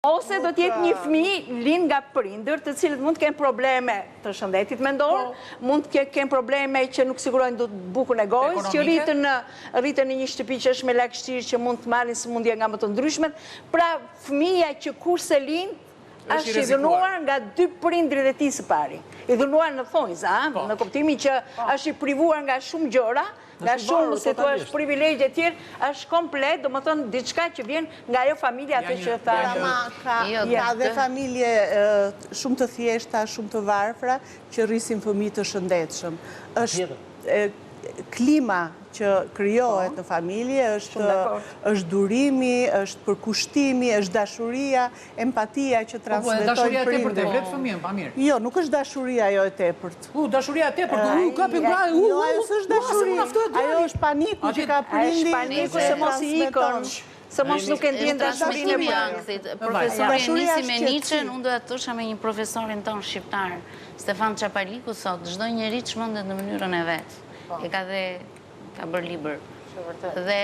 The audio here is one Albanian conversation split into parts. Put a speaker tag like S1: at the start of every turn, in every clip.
S1: Ose do të jetë një fëmijë lind nga prindër, të cilët mund të kenë probleme të shëndetit mendor, po. mund të kenë probleme që nuk sigurojnë dot bukën e gojës, që rriten në rriten në një shtëpi që është me lagështirë, që mund të marrin sëmundje nga më të ndryshmet. Pra, fëmija që kurse lind është i dhunuar nga dy prindërit e tij së pari. I dhunuar në thonjza, po. në kuptimin që po. është i privuar nga shumë gjëra, Nga shumë, si thua, është privilegj e tjerë, është komplet, domethënë, diçka që vjen nga ajo familja atë që tha.
S2: Ama ka, jo, ka dhe familje shumë të thjeshta, shumë të varfra, që rrisin fëmijë të shëndetshëm. Është klima që krijohet po. në familje, është, është durimi, është përkushtimi, është dashuria, empatia që
S3: po, po, transmetojnë prindërit. Po, dashuria e tepërt e vret fëmijën, pa
S2: mirë. Jo, nuk është dashuria ajo e
S3: tepërt. U, dashuria e tepërt, u, kapim
S2: pra, u, jo, ajo s'është dashuri. Ajo është paniku që ka prindi.
S1: Është paniku se mos i ikën. Se mos nuk e ndjen dashurinë
S4: e ankthit. Profesori e nisi me Nietzsche, unë doja të thosha me një profesorin tonë shqiptar, Stefan Çapaliku thotë, çdo njeri çmendet në mënyrën e vet. Po. E ka dhe ka bërë libër. Dhe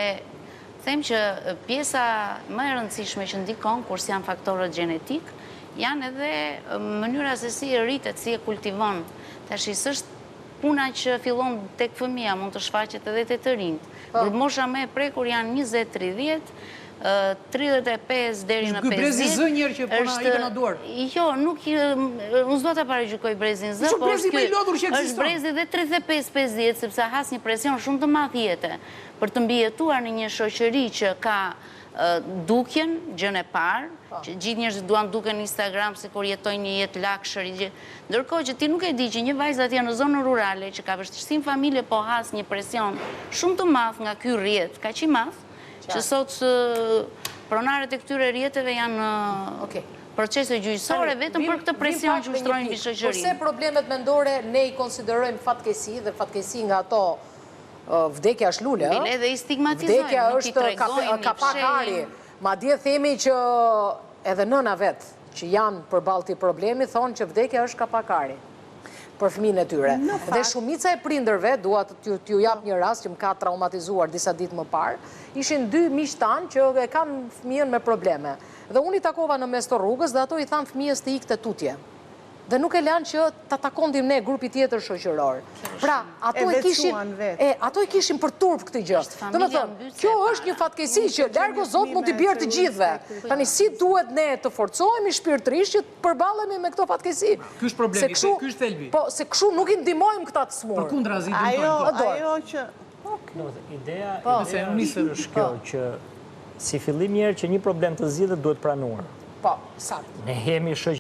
S4: them që pjesa më e rëndësishme që ndikon kur s'janë faktorët gjenetikë, janë edhe mënyra se si e rritet, si e kultivon. Tashi s'është puna që fillon tek fëmija, mund të shfaqet edhe te të rinjtë. Po. Grupmosha më e prekur janë 20, 30, 35 deri në 50.
S3: Ky brezi Z njëherë që po na ikën nga
S4: duart. Jo, nuk unë s'dua ta paragjykoj brezin Z,
S3: po është brezi më i lodhur që ekziston.
S4: Është brezi dhe 35-50 sepse has një presion shumë të madh jete për të mbijetuar në një shoqëri që ka dukjen, gjënë e parë, po. që gjithë njerëzit duan duken në Instagram sikur jetojnë një jetë luxury, ndërkohë që ti nuk e di që një vajzë atje në zonën rurale që ka vështirësi në familje po has një presion shumë të madh nga ky rrjet, kaq i madh, Që sot pronarët e këtyre rrjeteve janë në procese gjyqësore vetëm për këtë presion që ushtrojnë mbi shoqërinë.
S5: Përse problemet mendore ne i konsiderojmë fatkeqësi dhe fatkeqësi nga ato vdekja është lule,
S4: ë? Bile dhe i stigmatizojmë,
S5: nuk i tregojmë, i fshehim. Madje themi që edhe nëna vetë që janë përballë këtij problemi thonë që vdekja është kapak ari. për fëmijën e tyre. Dhe shumica e prindërve, dua t'ju jap një rast që më ka traumatizuar disa ditë më parë, ishin dy miq tanë që e kanë fëmijën me probleme. Dhe unë i takova në mes të rrugës dhe ato i thanë fëmijës të ikte tutje. Dhe nuk e lanë që ta takondim ne grupi tjetër shoqëror. Pra, ato e kishin, e, ato e kishin për turp këtë gjë. Domethënë, kjo është një fatkeqësi që larg o Zot mund t'i bjerë të gjithëve. Tani si duhet ne të forcohemi shpirtërisht që përballemi me këto
S3: fatkeqësi. Ky është problemi, ky është
S5: thelbi. Po, se kështu nuk i ndihmojmë këta të
S3: sëmurë. Përkundrazi i dëmtojmë.
S2: Ajo, ajo që
S6: Ideja, po. ideja është kjo po. që si fillim njëherë që një problem të zgjidhet duhet pranuar.
S5: Po, saktë.
S6: Ne jemi shoqëri.